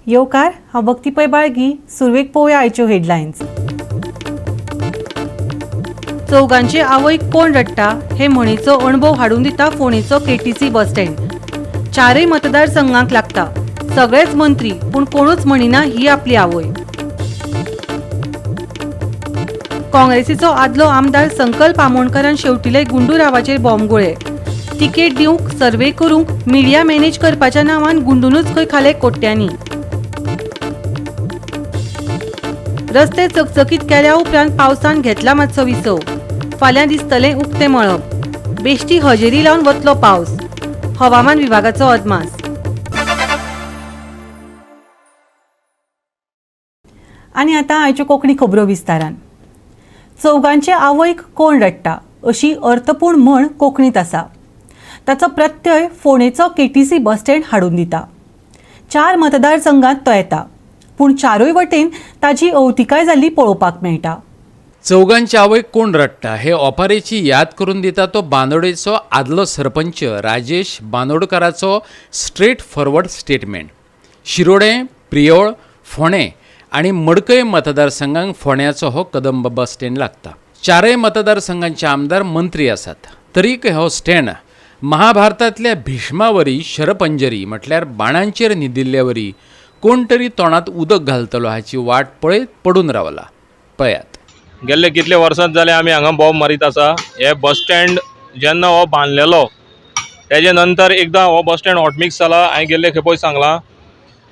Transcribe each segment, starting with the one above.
येवकार, हांव भक्ती पै बाळगी. सुरवेक पळोवया आयच्यो हेडलायन्स. चौगांचे आवयक कोण रडटा हे म्हणीचो अणभव हाडून दिता फोंडेचो केटीसी बस स्टँड. चारय मतदारसंघांक लागता. सगळेच मंत्री, पूण कोणूच म्हणिना ही आपली आवय. काँग्रेसीचो आदलो आमदार संकल्प आमोणकरान शेवटिले गुंडूरावाचेर बॉम्बगोळे. तिकेट दिवंक, सर्वे करूंक, मिडिया मॅनेज करपाच्या नांवान गुंडूनच खंय खाले कोट्यांनी. रस्ते चकचकीत केल्या उपरांत पावसान घेतला मातसो विसव. फाल्यां दिसतलें उक्तें मळब. बेश्टी हजेरी लावन वतलो पावस, हवामान विभागाचो अदमास. आनी आतां आयच्यो कोंकणी खबरो विस्तारान. चौगांचे आवयक कोण रडटा अशी अर्थपूर्ण म्हण कोंकणीत आसा. ताचो प्रत्यय फोंडेचो केटीसी बस स्टँड हाडून दिता. चार मतदारसंघांत तो येता, पूण चारूय वटेन ताजी अवतिकाय जाल्ली पळोवपाक मेळटा. चौगांची आवय कोण रडटा हे ओपारेची याद करून दिता तो बांदोडेचो आदलो सरपंच राजेश बांदोडकाराचो straightforward statement. Shiroda, Priol, Ponda आनी मडकय मतदारसंघांक फोंड्याचो हो कदंब बस स्टँड लागता. चारय मतदारसंघांचे आमदार मंत्री आसात, तरीक हो स्टँड महाभारतांतल्या भीष्मावरी शरपंजरी म्हटल्यार बाणांचेर न्हिदिल्ल्यावरी कोण तरी तोंडांत उदक घालतलो हाची वाट पळयत पडून रावला. पळयात. गेल्ले कितले वर्सां जाले आमी हांगा बॉम्ब मारीत आसा. हे बस स्टँड जेन्ना हो बांदलेलो तेजे नंतर एकदां हो बस स्टँड हॉटमिक्स जाला, हांवें गेल्ले खेपोय सांगलां.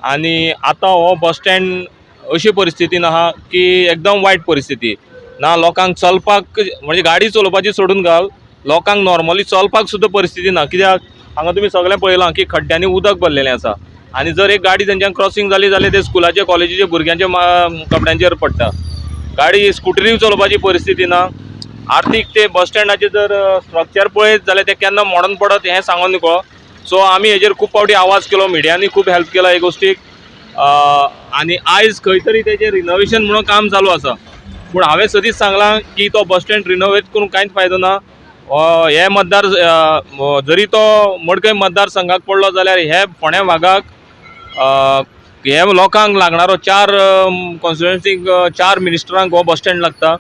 आनी आतां हो बस स्टँड अशी परिस्थितीन आहा की एकदम वायट परिस्थिती ना. लोकांक चलपाक म्हणजे गाडी चलोवपाची सोडून घाल, लोकांक नॉर्मली चलपाक सुद्दां परिस्थिती ना. कित्याक हांगा तुमी सगळें पळयलां की खड्ड्यांनी उदक भरलेलें आसा आनी जर एक गाडी तेंच्यान क्रॉसींग जाली जाल्यार ते स्कुलाचे कॉलेजीचे भुरग्यांच्या कपड्यांचेर पडटा. गाडी स्कुटरी चलोवपाची परिस्थिती ना. आर्थीक ते बस स्टँडाचें जर स्ट्रक्चर पळयत जाल्यार तें केन्ना मोडून पडत हें सांगून नकळो. सो आमी हेजेर खूब फावटी आवाज केलो, मिडियांनी खूब हेल्प केला हे गोश्टीक. आनी आयज खंय तरी तेजें रिनोवेशन म्हणून काम चालू आसा, पूण हांवें सदींच सांगलां की तो बस स्टँड रिनोवेट करून कांयच फायदो ना. हे मतदार जरी तो मडकय मतदारसंघाक पडलो जाल्यार हे फोंड्या भागाक हे लोकांक लागणारो चार कॉन्स्टिट्युएन्सीक चार मिनिस्टरांक हो बस स्टँड लागता.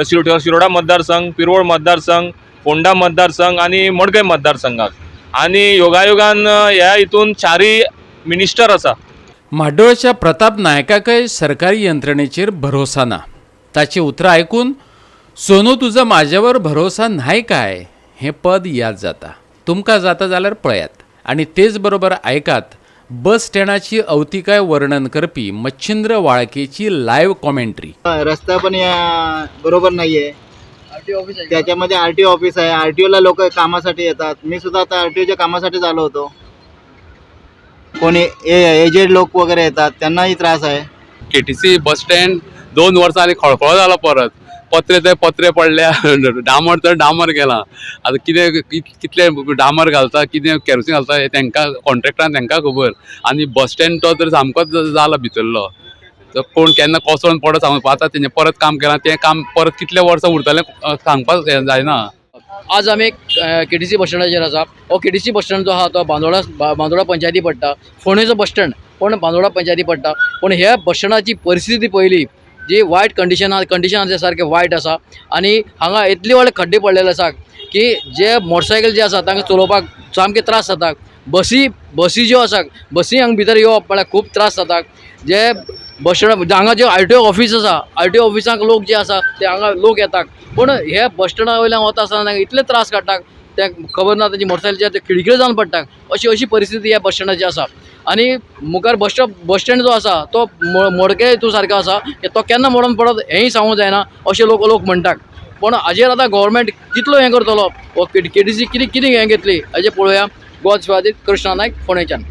शिरोडा मतदारसंघ, पिरवळ मतदारसंघ, फोंडा मतदारसंघ आनी मडकय मतदारसंघाक. आनी योगायोगान ह्या हितून चारय मिनिस्टर आसा. म्हाड्डोळच्या प्रताप नायकाकय सरकारी यंत्रणेचेर भरोसा ना. ताची उतरां आयकून सोनू तुजो म्हाजेवर भरोसा न्हाय काय हें पद याद जाता. तुमकां जाता जाल्यार पळयात आनी तेच बरोबर आयकात बस स्टँडाची अवतिकाय वर्णन करपी मच्छिंद्र वाळकेची लायव्ह कॉमेंट्री. रस्ता पण या बरोबर नाही आहे. त्याच्यामध्ये आरटीओ ऑफिस आहे. आरटीओ ला लोक कामासाठी येतात. मी सुद्धा आता आरटीओच्या कामासाठी आलो होतो. कोणी एजेड लोक वगैरे येतात, त्यांनाही त्रास आहे. केटीसी बस स्टँड 2 वर्सां आनी खळखळो जालो परत. पत्रे ते पत्रे पडल्या, डामर तर डामर गेला. आतां कितें कितले डामर घालता, कितें केरोसीन घालता हें तांकां कॉन्ट्रॅक्टरान तांकां खबर. आनी बस स्टँड तो तर सामकोच जाला भितरलो, तो कोण केन्ना कोसळून पडत सांगपा. आतां तेंचें परत काम केलां, तें काम परत कितले वर्सां उरतलें सांगपाक जायना. आज आमी केटीसी बस स्टँडाचेर आसा. हो केटीसी बस स्टँड जो आहा तो बांदोडा पंचायती पडटा. फोंडेचो बस स्टँड पूण बांदोडा पंचायती पडटा. पूण ह्या बस स्टँडाची परिस्थिती पळयली जी वायट कंडिशन आसा सारकें वायट आसा. आनी हांगा इतले व्हडले खड्डे पडलेले आसा की जे मोटरसायकल जे आसा तांकां चलोवपाक सामके त्रास जाता. बसी ज्यो आसा बसी हांगा भितर येवप म्हळ्यार खूब त्रास जाता. जे बस स्टँड हांगा जे आरटीओ ऑफीस आसा, आरटीओ ऑफिसाक लोक जे आसा ते हांगा लोक येतात, पूण हे बस स्टँडा वयल्यान वता आसतना तांकां इतले त्रास काडटा ते खबर ना, तेंची मोटरसायकल ते खिळखिळे जावन पडटा. अशी अशी परिस्थिती ह्या बस स्टँडाची आसा. आनी मुखार बस स्टँड जो आसा तो मोडके हितून सारको आसा, तो केन्ना मोडून पडत हेंय सांगूंक जायना अशें लोक म्हणटात. पूण हाजेर आतां गव्हर्मेंट कितलो हें करतलो, हो केटीसी कितें कितें हें घेतली हाजेर पळोवया. गोवा स्वादीत, कृष्णा नायक, फोंडेच्यान.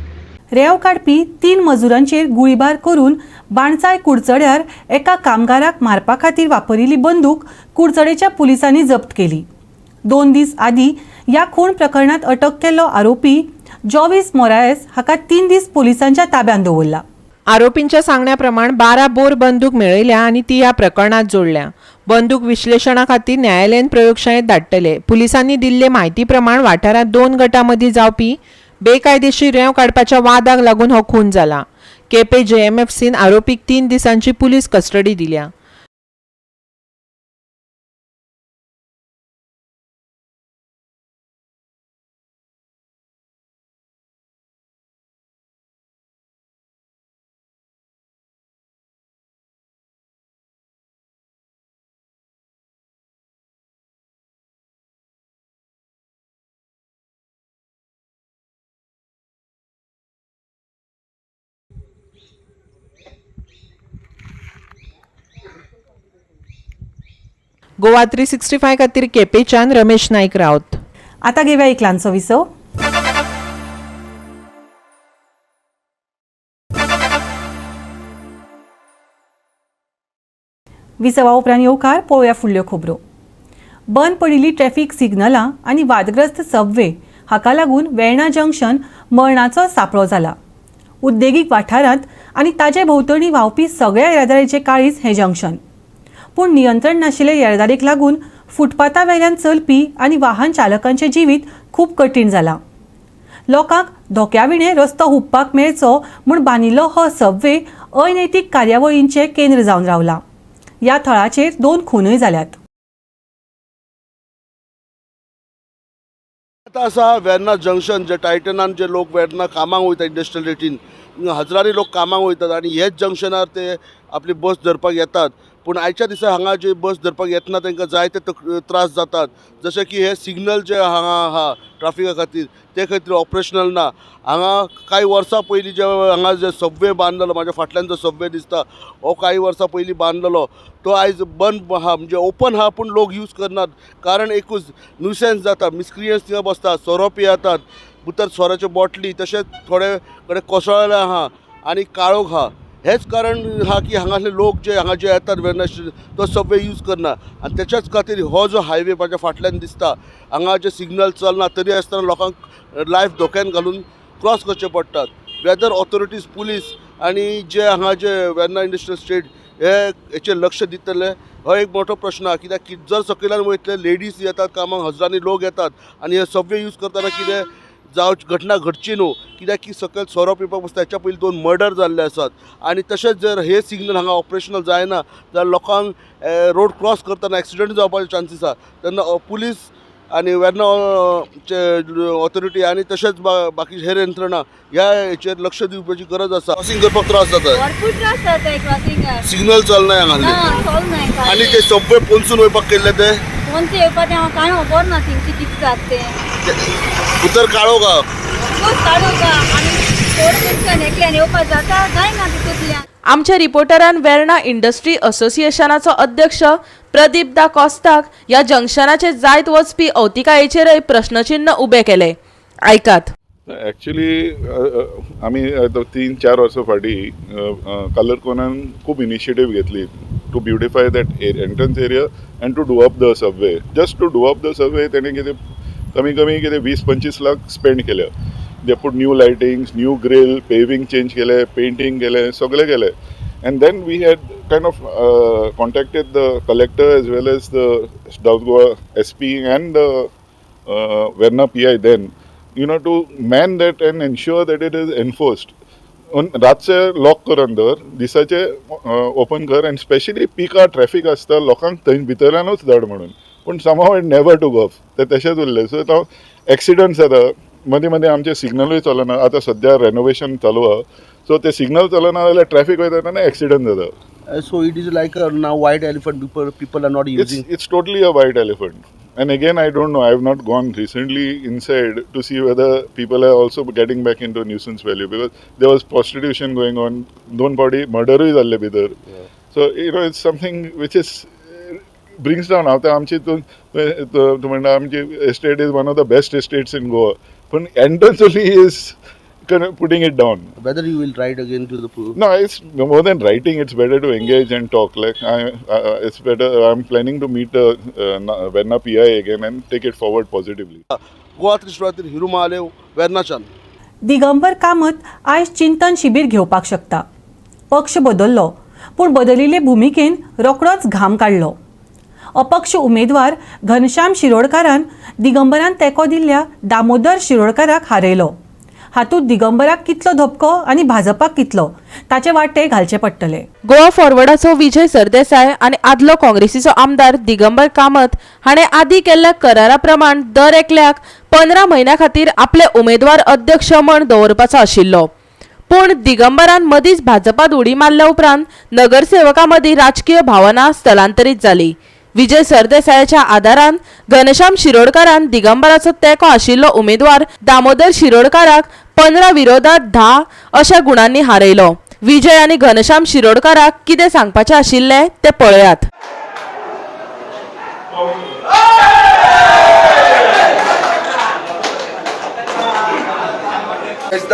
रेंव काडपी 3 मजुरांचेर गुळीबार करून बाणचाय कुडचड्यार एका कामगाराक मारपा खातीर वापरिल्ली बंदूक कुडचडेच्या पुलिसांनी जप्त केली. 2 दीस आदीं ह्या खून प्रकरणात अटक केल्लो आरोपी जॉवीस मोरायस हाका 3 दीस पुलिसांच्या ताब्यांत दवरला. आरोपींच्या सांगण्याप्रमाण 12 बोर बंदूक मेळयल्या आनी ती ह्या प्रकरणात जोडल्या. बंदूक विश्लेषणा खातीर न्यायालयीन प्रयोगशाळेत धाडटले. पुलिसांनी दिल्ले म्हायती प्रमाण वाठारांत 2 गटां मदीं जावपी बेकायदेशीर रेंव काडपाच्या वादाक लागून हो खून जाला. केपें जेएमएफसीन आरोपीक 3 दिसांची पुलीस कस्टडी दिल्या. गोवा 365 खातीर केपेंच्यान रमेश नायक राउत. आता घेवया एक ल्हानसो विसव. विसवा उपरांत येवकार पळोवया फुडल्यो खबरो. बंद पडिल्ली ट्रॅफिक सिग्नलां आनी वादग्रस्त सबवे हाका लागून वेर्णा जंक्शन मरणाचो सापळो जाला. उद्देगीक वाठारांत आनी ताजे भोंवतणी व्हांवपी सगळ्या येरादारीचें काळीज हें जंक्शन. पूण नियंत्रण नाशिल्ले येरादारीक लागून फुटपाथा वेल्यान चलपी आनी वाहन चालकांचें जिवीत खूब कठीण जालां. लोकांक धोक्या विणें रस्तो हुपपाक मेळचो म्हूण बांदिल्लो हो सबवे अनैतीक कार्यावळींचें केंद्र जावन रावला. ह्या थळाचेर 2 खूनय जाल्यात. आतां आसा वेर्ना जंक्शन, जे टायटनान जे लोक वेर्ना कामाक वयता इंडस्ट्रियल रेटीन हजारांनी लोक कामाक वयतात आनी हेच जंक्शनार ते आपली बस धरपाक येतात. पूण आयच्या दिसा हांगा जे बस धरपाक येतना तांकां जायते त्रास जातात, जशें की हे सिग्नल जे हांगा आहा ट्राफिका खातीर ते खंय तरी ऑपरेशनल ना. हांगा कांय वर्सां पयलीं जे हांगा जे सबवे बांदलेलो, म्हाज्या फाटल्यान जो सबवे दिसता हो कांय वर्सां पयलीं बांदलेलो, तो आयज बंद आहा, म्हणजे ओपन आहा पूण लोक यूज करनात. कारण एकूच न्युसेन्स जाता, मिसक्रियन्स थिंगा बसतात, सोरो पियेतात, भितर सोऱ्याच्यो बॉटली, तशेंच थोडे कडेन कोसळ्ळे आहा आनी काळोख आहा. हेच कारण आहा की हांगासले लोक जे हांगा जे येतात वेर्ना तो सबवे यूज करना आनी तेच्याच खातीर हो जो हायवे म्हाज्या फाटल्यान दिसता हांगा जे सिग्नल चलना तरी आसतना लोकांक लायफ धोक्यान घालून क्रॉस करचे पडटात. वेदर ऑथॉरिटीज, पुलीस आनी जे हांगा जे वेर्ना इंडस्ट्रियल स्टेट हे हेचेर लक्ष दितले हो एक मोठो प्रश्न आहा. कित्याक जर सकयल्यान वयतले लेडीज येतात कामाक, हजारांनी लोक येतात आनी हे सबवे यूज करतना कितें जावं घटना घडची न्हू, कित्याक की सकयल सोरो पिवपाक बसता. हेच्या पयलीं 2 मर्डर जाल्ले आसात आनी तशेंच जर हे सिग्नल हांगा ऑपरेशनल जायना जाल्यार लोकांक रोड क्रॉस करतना एक्सिडंट जावपाचे चान्सीस आहा. तेन्ना पुलीस आनी वेर्ना ऑथॉरिटी आनी तशेंच बाकी हेर यंत्रणा ह्या हेचेर लक्ष दिवपाची गरज आसा. क्रॉसिंग करपाक त्रास जाता, भरपूर त्रास जाता क्रॉसिंगाक, सिग्नल चलना हांगा आनी ते सबवे पोनसून वयपाक केल्ले ते पोनसून येवपाक तें हांव कांय खबर ना थिंगची कितें जाता तें. भितर काळोख आहा, खूब काळोख आहा आनी थोड मनशान एकल्यान येवपाक जाता जायना तितूंतल्यान. आमच्या रिपोर्टरान वेर्णा इंडस्ट्री असोसिएशनाचो अध्यक्ष प्रदीप दा कोस्ताक ह्या जंक्शनाचे जायत वचपी अवतिकायेचेरय प्रश्नचिन्न उबे केले. आयकात. एक्चुली आमी 3-4 वर्सां फाटीं कलरकोनान खूब इनिशिएटीव घेतली to beautify that entrance area and to do up the subway. Just to do up the subway तेणें कितें कमी कमी कितें 20-25 लाख स्पेंड केल्या. They put new lightings, new grill, paving change केलें, पेंटींग केलें, सगळें केलें. And then we had kind of contacted the collector as well as the South Goa SP and the Verna PI then, you know, to man that and ensure that it is enforced. रातचे lock करून दवर, दिसाचे open कर आनी specially pick our traffic आसता लोकांक थंय भितरल्यानूच धाड म्हणून. पूण somehow it never took off, ते तशेंच उरलें. सो आतां एक्सिडंट जाता, मदीं मदीं आमचे सिग्नलूय चलना. आतां सद्या रेनोवेशन चालू आहा, सो ते सिग्नल चलना जाल्यार ट्रॅफिक वयता तेन्ना एक्सिडंट जाता. So it is like now white elephant, people are not using. It's totally a white elephant. And again, I don't know, I have not gone recently inside to see whether people are also getting back into nuisance value, because there was prostitution going on, दोन फावटी मर्डरूय जाल्ले भितर. So you know, it's something which is brings down. आतां आमची तूं म्हणटा आमची estate is one of the best estates in Goa, पूण entrance only is putting it down. Whether you will write again to the police? No, it's more than writing, it's better to engage and talk. Like it's better, I'm planning to meet Verna PI again and take it forward positively. Goa 365 Hiru Mahalev, वेर्नाच्यान. Digambar Kamat आयज चिंतन शिबीर घेवपाक शकता. पक्ष बदल्लो पूण बदलिल्ले भुमिकेन रोखडोच घाम काडलो. अपक्ष उमेदवार घनश्याम शिरोडकारान दिगंबरान तेंको दिल्ल्या दामोदर शिरोडकाराक हारयलो. हातूंत दिगंबराक कितलो धपको आनी भाजपाक कितलो ताचे वांटे घालचे पडटले. गोवा फॉरवर्डाचो विजय सरदेसाय आनी आदलो काँग्रेसीचो आमदार दिगंबर कामत हाणें आदी केल्ल्या करारा प्रमाण दर एकल्याक 15 म्हयन्या खातीर आपले उमेदवार अध्यक्ष म्हण दवरपाचो आशिल्लो. पूण दिगंबरान मदींच भाजपात उडी मारल्या उपरांत नगरसेवकां मदीं राजकीय भावना स्थलांतरीत जाली. विजय सरदेसायाच्या आदारान घनश्याम शिरोडकारान दिगंबराचो तेंको आशिल्लो उमेदवार दामोदर शिरोडकाराक 15 विरोधात 10 अशा गुणांनी हारयलो. विजय आनी घनश्याम शिरोडकाराक कितें सांगपाचें आशिल्लें तें पळयात.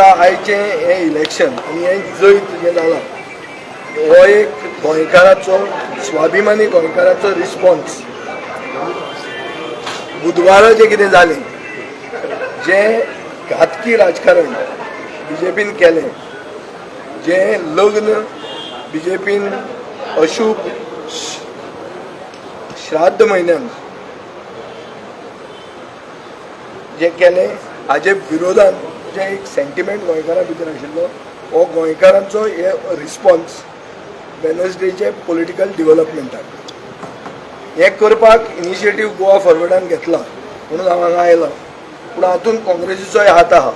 आयचें हें इलेक्शन आनी हें जैत जें जालां हो एक गोंयकाराचो स्वाभिमानी गोंयकाराचो रिस्पॉन्स. बुधवारा जें कितें जालें, जें घातकी राजकारण बीजेपीन केलें, जें लग्न बीजेपीन अशूभ श्राद्ध म्हयन्यान जें केलें हाजे विरोधान जें एक सेंटिमेंट गोंयकारां भितर आशिल्लो हो गोंयकारांचो हे रिस्पॉन्स वेनसडेचे पॉलिटिकल डिवलपमेंटाक. हें करपाक इनिशिएटीव गोवा फॉरवर्डान घेतला म्हणून हांव हांगा आयलां. पूण हातूंत काँग्रेसीचोय हात आहा.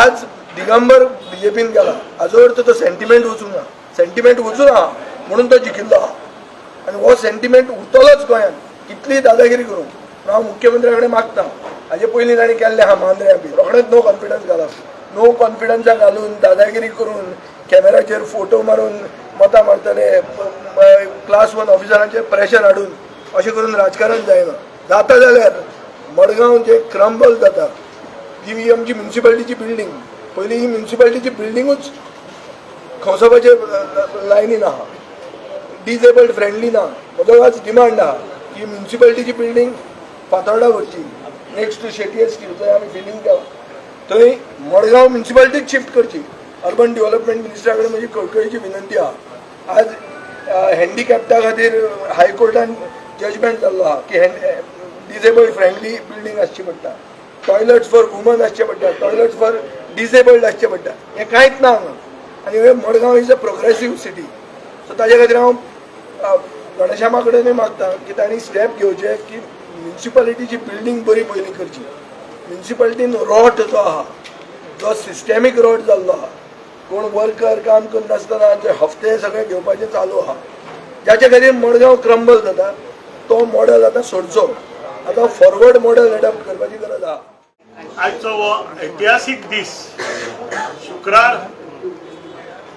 आज दिगंबर बीजेपीन गेला हाजो अर्थ तो सेंटिमेंट वचूंक ना, सेंटिमेंट वचून आहा म्हणून तो जिखिल्लो आहा आनी हो सेंटिमेंट उरतलोच गोंयांत कितलीय दादागिरी करूं. पूण हांव मुख्यमंत्र्या कडेन मागता, हाजे पयलीं ताणें केल्लें आहा मांद्र्यां बी रोखडेंच नो कॉन्फिडन्स घालप, नो कॉन्फिडन्सा घालून दादागिरी करून कॅमेराचेर फोटो मारून मतां मारतले, क्लास 1 ऑफिसरांचेर प्रेशर हाडून अशें करून राजकारण जायना. जाता जाल्यार मडगांव जे क्रम्बल जाता ही आमची म्युनिसिपालिटीची बिल्डींग, पयलीं ही म्युनिसिपालिटीची बिल्डिंगूच खंवसोपाचे लायनीन आहा, डिजेबल्ड फ्रेंडली ना. म्हजो आज डिमांड आहा की म्युनिसिपालिटीची बिल्डींग फातोर्डा व्हरची, नेक्स्ट टू शेटये स्टील थंय आमी फिलींग केला थंय मडगांव म्युनिसिपालिटीक शिफ्ट करची. अर्बन डेव्हलपमेंट मिनिस्टरा कडेन म्हजी कळकळीची विनंती आहा. आज हँडिकॅप्टा खातीर हायकोर्टान जजमेंट जाल्लो आहा की डिजेबल्ड फ्रेंडली बिल्डींग आसची पडटा, टॉयलट्स फॉर वुमन आसचे पडटा, टॉयलट्स फॉर डिजेबल्ड आसचे पडटा. हें कांयच ना हांगा. आनी हे Madgaon is a progressive city. So ताजे खातीर हांव घनश्यामा कडेनूय मागता की तांणी स्टेप घेवचे की म्युनिसिपालिटीची बिल्डींग बरी पयलीं करची. म्युनिसिपालिटीन रॉट जो आहा, जो सिस्टॅमीक रॉट जाल्लो आहा, कोण वर्कर काम करनासतना जे हफ्ते सगळे घेवपाचें चालू आहा, जाचे खातीर मडगांव क्रम्बल जाता तो मॉडल आतां सोडचो. आतां फॉरवर्ड मॉडल एडॉप्ट करपाची गरज आहा. आजचो हो ऐतिहासीक दीस, शुक्रार,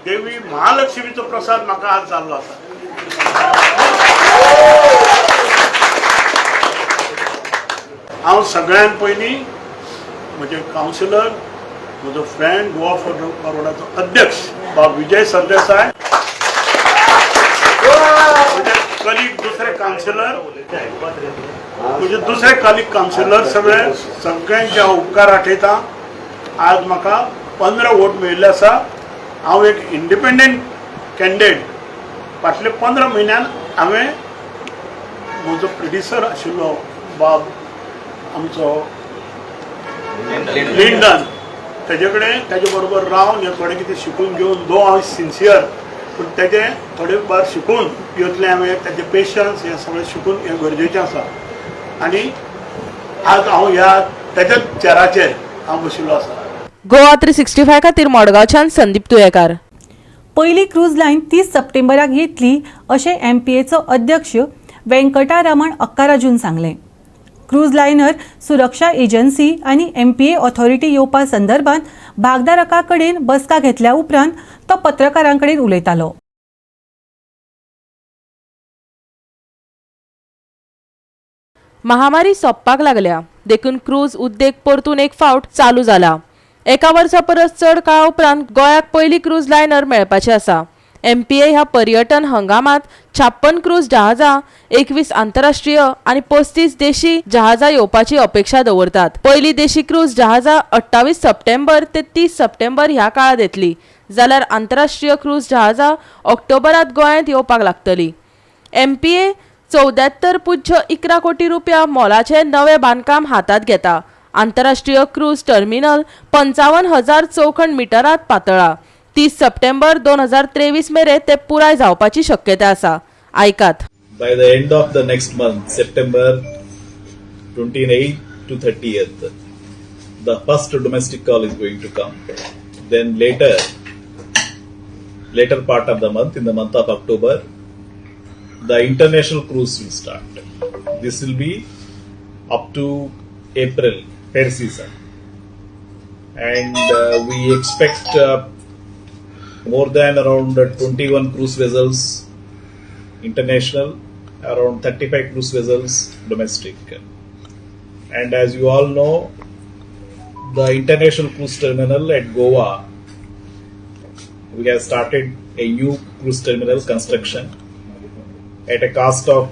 देवी महालक्ष्मीचो प्रसाद म्हाका आज जाल्लो आसा. हांव सगळ्यान पयलीं म्हजे कावन्सिलर, म्हजो फ्रेंड, गोवा फॉरवर्डाचो अध्यक्ष बाब विजय सरदेसाय, म्हजे कलीग दुसरे कावन्सिलर, म्हजे दुसरे कलीग कावन्सिलर सगळे सगळ्यांचे हांव उपकार आठयता. आज म्हाका 15 वोट मेळिल्ले आसा. हांव एक इंडिपेंडंट कॅन्डिडेट. फाटले 15 म्हयन्यान हांवें म्हजो प्रिडिसर आशिल्लो बाब आमचो लिंडन तेजे कडेन तेजे बरोबर रावन हें थोडें कितें शिकून घेवन, दो हांव सिन्सियर पूण तेजें थोडे बार शिकून घेतलें हांवें, तेजें पेशन्स हें सगळें शिकून हें गरजेचें आसा. आनी आज हांव ह्या तेज्या चेराचेर हांव बशिल्लो आसा. गोवा 365 खातीर मडगांवच्यान संदीप तुयेकार. पयली क्रूज लायन 30 सप्टेंबराक येतली अशें एमपीएचो अध्यक्ष वेंकटारामण अक्काराजून सांगलें. क्रूज लायनर सुरक्षा एजन्सी आनी एमपीए ऑथॉरिटी येवपा संदर्भात भागधारकां कडेन बसका घेतल्या उपरांत तो पत्रकारां कडेन उलयतालो. महामारी सोंपपाक लागल्या देखून क्रूज उद्देग परतून एक फावट चालू जाला. एका वर्सा परस चड काळा उपरांत गोंयाक पयली क्रूज लायनर मेळपाचें आसा. एमपीए ह्या पर्यटन हंगामात 56 क्रूज जहाजां, 21 आंतरराष्ट्रीय आनी 35 देशी जहाजां येवपाची अपेक्षा दवरतात. पयली देशी क्रूज जहाजां 28 सप्टेंबर ते 30 सप्टेंबर ह्या काळांत येतली, जाल्यार आंतरराष्ट्रीय क्रूज जहाजां ऑक्टोबरांत गोंयांत येवपाक लागतली. एमपीए 74.11 कोटी रुपया मोलाचें नवें बांदकाम हातांत घेता. आंतरराष्ट्रीय क्रूज टर्मिनल 55,000 चौखण मिटरांत पातळ्ळा. 30 सप्टेंबर 2023 मेरेन ते पुराय जावपाची शक्यता आसा. आयकात. By the end of the next month, September 28th to 30th, the first domestic call is going to come. Then later part of the month, in the month of October, the international cruise will start. This will be up to April, fair season. And we expect more than around 21 cruise vessels international, around 35 cruise vessels domestic. And as you all know, the international cruise terminal at Goa, we have started a new cruise terminal construction at a cost of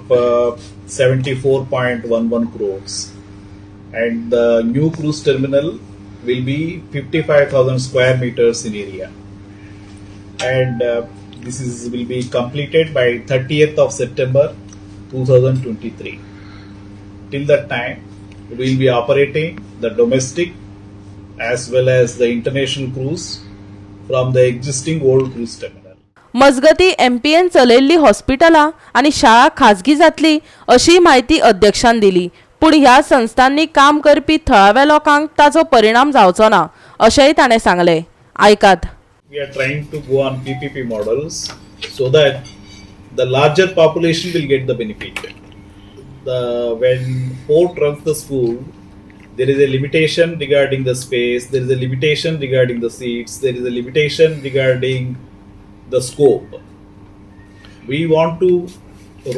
74.11 crores. And the new cruise terminal will be 55,000 square meters in area. And this will be completed by 30th of September 2023. Till that time, we will be operating the domestic as well as the international cruise from the existing old cruise terminal. मजगती MPN चलयल्ली हॉस्पिटलां आनी शाळा खाजगी जातली अशी म्हायती अध्यक्षान दिली. पूण ह्या संस्थांनी काम करपी थळाव्या लोकांक ताचो परिणाम जावचो ना अशेंय ताणें सांगलें. आयकात. We are trying to go on PPP models so that the larger population will get the benefit. When port runs the school, there is a limitation regarding the space, there is a limitation regarding the seats, there is a limitation regarding the scope. We want to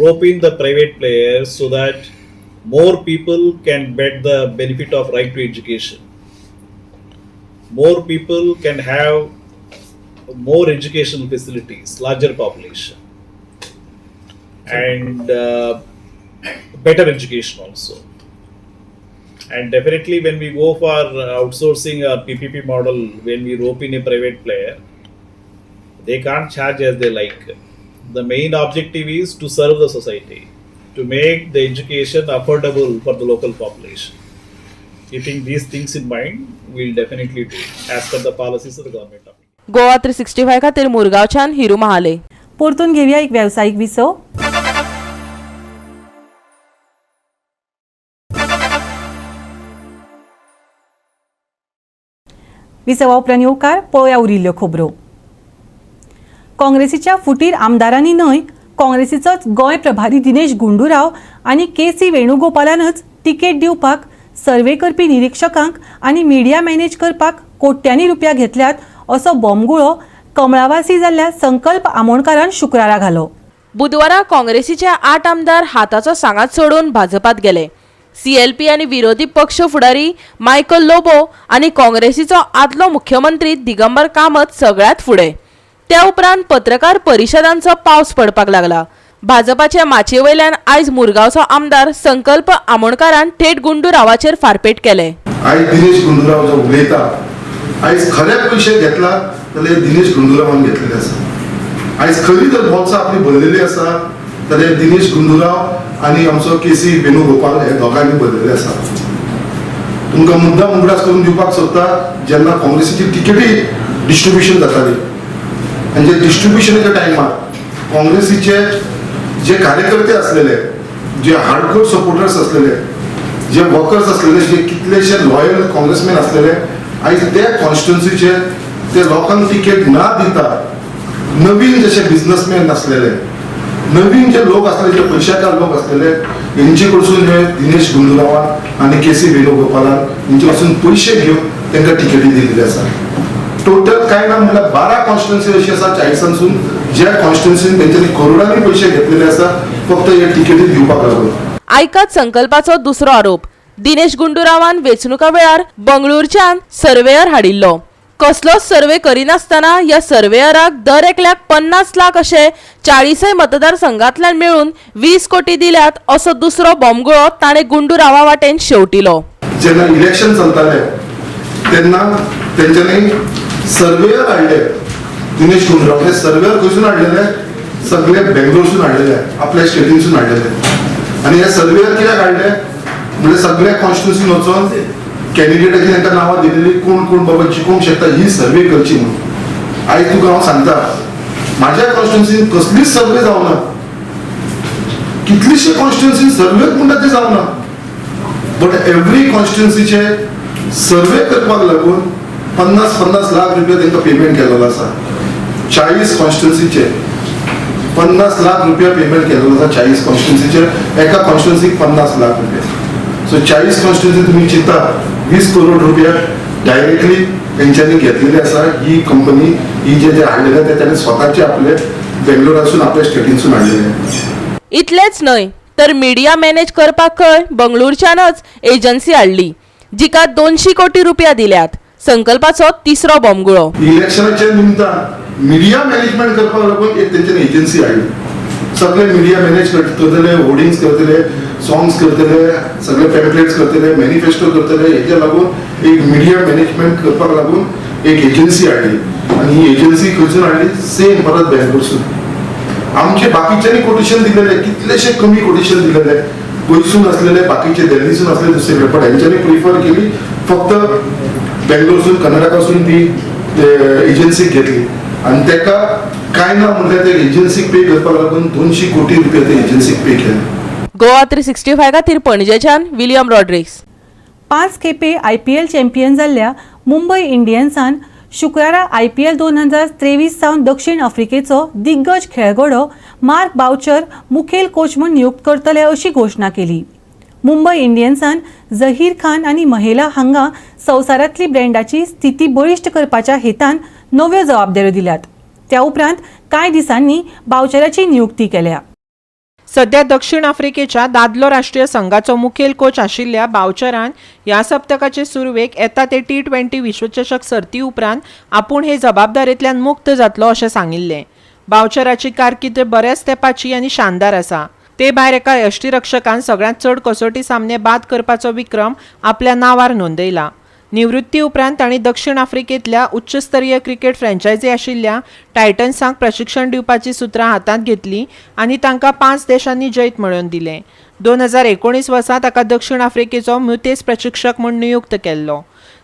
rope in the private players so that more people can get the benefit of right to education. More people can have more educational facilities, larger population, and better education also. And definitely when we go for outsourcing or PPP model, when we rope in a private player, they can't charge as they like. The main objective is to serve the society, to make the education affordable for the local population. Keeping these things in mind, we'll definitely do as per the policies of the government of India. Goa 365 खातीर मुरगांवच्यान हिरू महाले. परतून घेवया एक वेवसायीक विसव. विसवा उपरांत येवकार पळोवया उरिल्ल्यो खबरो. काँग्रेसीच्या फुटीर आमदारांनी न्हय, काँग्रेसीचोच गोंय प्रभारी दिनेश गुंडूराव आनी के सी वेणुगोपालानच तिकेट दिवपाक सर्वे करपी निरिक्षकांक आनी मिडिया मॅनेज करपाक कोट्यांनी रुपया घेतल्यात असो बॉम्बगुळो कमळावासी जाल्ल्या संकल्प आमोणकारान शुक्रारा घालो. बुधवारा काँग्रेसीचे 8 आमदार हाताचो सांगात सोडून भाजपात गेले. सीएलपी आनी विरोधी पक्ष फुडारी मायकल लोबो आनी काँग्रेसीचो आदलो मुख्यमंत्री दिगंबर कामत सगळ्यांत फुडें. त्या उपरांत पत्रकार परिशदांचो पावस पडपाक लागला. भाजपाच्या माचये वयल्यान आयज मुरगांवचो आमदार संकल्प आमोणकारान थेट गुंडूरावाचेर फारपेट केले. आयज दिनेश गुंडूराव जो उलयता, आयज खरे पयशे घेतला जाल्यार दिनेश गुंडूरावान घेतलेले आसा. आयज खरी जर बोल्सां आपली भरलेली आसा जाल्यार दिनेश गुंडूराव आनी आमचो के सी वेणुगोपाल हे दोगांनी भरलेले आसा. तुमकां मुद्दाम उगडास करून दिवपाक सोदता, जेन्ना काँग्रेसीची तिकेटी डिस्ट्रिब्युशन जाताली आनी जे डिस्ट्रिब्युशनाच्या टायमार काँग्रेसीचे जे कार्यकर्ते असलेले, जे हार्डकोर सपोर्टर्स असलेले, जे वर्कर्स असलेले, जे कितलेशे लॉयल काँग्रेसमॅन असलेले, आयज ते कॉन्स्टिट्युन्सीचे ते लोकांक तिकेट ना दिता नवीन जशे बिझनसमॅन असलेले, नवीन जे लोक असले, जे पयशाकार लोक असलेले, हेंचे कडसून हे दिनेश गुंडूरावान आनी के सी वेणुगोपालान हेंचे कडसून पयशे घेवन तांकां तिकेटी दिल्ली आसा. टोटल काय ना म्हणल्यार 12 कॉन्स्टिट्युन्सी अशी आसा 40सून ज्या कॉन्स्टिट्युन्सीन तेंच्यांनी करोडांनी पयशे घेतलेले आसा फक्त हे तिकेटी दिवपाक लागून. आयकात संकल्पाचो दुसरो आरोप. दिनेश गुंडूरावान वेंचणुका वेळार बंगळुरूच्यान सर्वेयर हाडिल्लो. कसलोच सर्वे करिनासतना ह्या सर्वेयराक दर एकल्याक 50 लाख अशे 40 मतदारसंघांतल्यान मेळून 20 कोटी दिल्यात असो दुसरो बॉम्बगुळो ताणें गुंडूरावा वाटेन शेवटिलो. जेन्ना इलेक्शन चलताले तेन्ना तेंच्यांनी सर्वेयर हाडले दिनेश गुंडूराव. हे सर्वेयर खंयसून हाडलेले? सगळे बेंगलोरसून हाडलेले, आपल्या स्टेटीनसून हाडलेले. आनी हे सर्वेयर कित्याक हाडले म्हणजे सगळे कॉन्स्टिट्युन्सीन वचोन कॅन्डिडेटाची तांकां नांवां दिलेली, कोण कोण बाबा जिखोवंक शकता ही सर्वे करची म्हणून. आयज तुका हांव सांगता, म्हाज्या कॉन्स्टिट्युन्सीन कसलीच सर्वे जावना. कितलीशे कॉन्स्टिट्युन्सी सर्वेच म्हणटा ते जावना, बट एवरी कॉन्स्टिट्युन्सीचे सर्वे करपाक लागून 50-50 लाख रुपया तांकां पेमेंट केलेलो आसा. 40 कॉन्स्टिट्युन्सीचे 50 लाख रुपया पेमेंट केलेलो आसा. 40 कॉन्स्टिट्युन्सीचे एका कॉन्स्टिट्युन्सीक 50 लाख रुपया. सो 40 कॉन्स्टिट्युन्सी तुमी चिंता, 20 करोड रुपया डायरेक्टली तेंच्यांनी घेतलेले आसा. ही कंपनी ही जे जे हाडलेले ते ताणें स्वताचे आपले बेंगलोरासून आपल्या स्टेटीनसून हाडलेले. इतलेंच न्हय तर मिडिया मॅनेज करपाकय बंगळुरूच्यानच एजन्सी हाडली, जिका 200 कोटी रुपया दिल्यात. संकल्पाचो तिसरो बॉम्बगुळो. इलेक्शनाच्या निमतान मिडिया मॅनेजमेंट करपाक लागून एक तेंच्यांनी एजन्सी हाडली. सगळे मिडिया मॅनेज करतले, होर्डिंग्स करतले, सॉंग्स करतले, सगळे पॅम्पलेट्स करतले, मॅनिफेस्टो करतले. हेच्या लागून एक मिडिया मॅनेजमेंट करपाक लागून एक एजन्सी हाडली. आनी ही एजन्सी खंयसून हाडली? सेम परत बेंगलोरसून. आमचे बाकीच्यांनी कोटेशन दिलेले, कितलेशे कमी कोटेशन दिलेले, गोंयसून आसलेले, बाकीचे दिल्लीसून आसले दुसरे, पण हेंच्यांनी प्रिफर केली फक्त बेंगलोरसून, कर्नाटकासून ती एजन्सी घेतली. आनी तेका काय ना म्हणल्यार ते एजन्सीक पे करपाक लागून 200 कोटी रुपया ते एजन्सीक पे केले. गोवा 365 खातीर पणजेच्यान विलियम रॉड्रिक्स. 5 खेपे आयपीएल चॅम्पियन जाल्ल्या मुंबय इंडियन्सान शुक्रारा आयपीएल 2023 सावन दक्षिण आफ्रिकेचो दिग्गज खेळगडो मार्क बाउचर मुखेल कोच म्हूण नियुक्त करतले अशी घोशणा केली. मुंबय इंडियन्सान जहीर खान आनी महेला हांगा संवसारांतली ब्रँडाची स्थिती बळिश्ट करपाच्या हेतान नव्यो जबाबदाऱ्यो दिल्यात. त्या उपरांत कांय दिसांनी बाउचराची नियुक्ती केल्या. सध्या दक्षिण आफ्रिकेच्या दादलो राष्ट्रीय संघाचो मुखेल कोच आशिल्ल्या बावचरान ह्या सप्तकाचे सुरवेक येता ते T20 विश्वचषक सर्ती उपरांत आपूण हे जबाबदारेंतल्यान मुक्त जातलो अशें सांगिल्लें. बावचराची कारकीर्द बऱ्याच तेंपाची आनी शानदार आसा. ते भायर एका यश्टीरक्षकान सगळ्यांत चड कसोटी सामने बाद करपाचो विक्रम आपल्या नांवार नोंदयला. निवृत्ती उपरांत तांणी दक्षिण आफ्रिकेंतल्या उच्चस्तरीय क्रिकेट फ्रँचायझी आशिल्ल्या टायटन्सांक प्रशिक्षण दिवपाची सुत्रां हातांत घेतली आनी तांकां 5 देशांनी जैत मेळोवन दिलें. 2019 वर्सा ताका दक्षिण आफ्रिकेचो मुतेस प्रशिक्षक म्हूण नियुक्त केल्लो,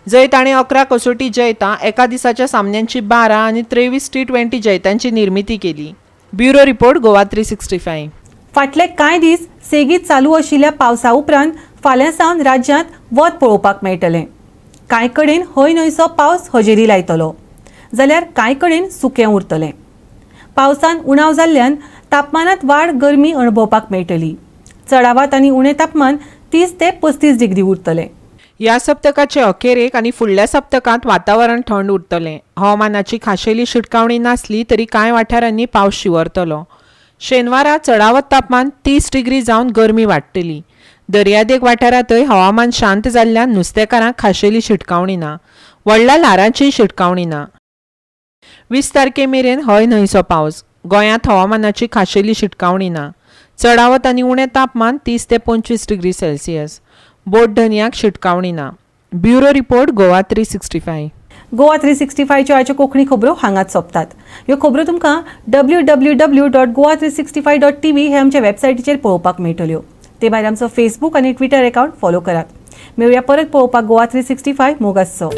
जंय ताणें 11 कसोटी जैतां, एका दिसाच्या सामन्यांची 12 आनी 23 T20 जैतांची निर्मिती केली. Bureau report, Goa 365. फाटले कांय दीस सेगीत चालू आशिल्ल्या पावसा उपरांत फाल्यां सावन राज्यांत वत पळोवपाक मेळटलें. कांय कडेन हय न्हयसो पावस हजेरी लायतलो, जाल्यार कांय कडेन सुकें उरतलें. पावसान उणाव जाल्ल्यान तापमानांत वाड, गरमी अणभवपाक मेळटली. चडावात आनी उणें तापमान 30 ते 35 डिग्री उरतलें. ह्या सप्तकाचे अखेरेक आनी फुडल्या सप्तकांत वातावरण थंड उरतलें. हवामानाची खाशेली शिटकावणी नासली तरी कांय वाठारांनी पावस शिंवरतलो. शेनवारा चडावत तापमान 30 डिग्री जावन गरमी वाडटली. दर्यादेग वाठारांतय हवामान शांत जाल्ल्यान नुस्तेकारांक खाशेली शिटकावणी ना. व्हडल्या ल्हारांचीय शिटकावणी ना. 20 तारखे मेरेन हय न्हयसो पावस. गोंयांत हवामानाची खाशेली शिटकावणी ना. चडावत आनी उणें तापमान 30 ते 25 डिग्री सेल्सियस. बोट धनयाक शिटकावणी ना. Bureau report, Goa 365. Goa 365च्यो आयच्यो कोंकणी खबरो हांगाच सोंपतात. ह्यो खबरो तुमकां www.goa365.tv हे आमच्या वेबसायटीचेर पळोवपाक मेळटल्यो. ते भायर आमचो फेसबूक आनी ट्विटर अकाउंट फॉलो करात. मेळुया परत पळोवपाक गोवा 365. मोग आसचो.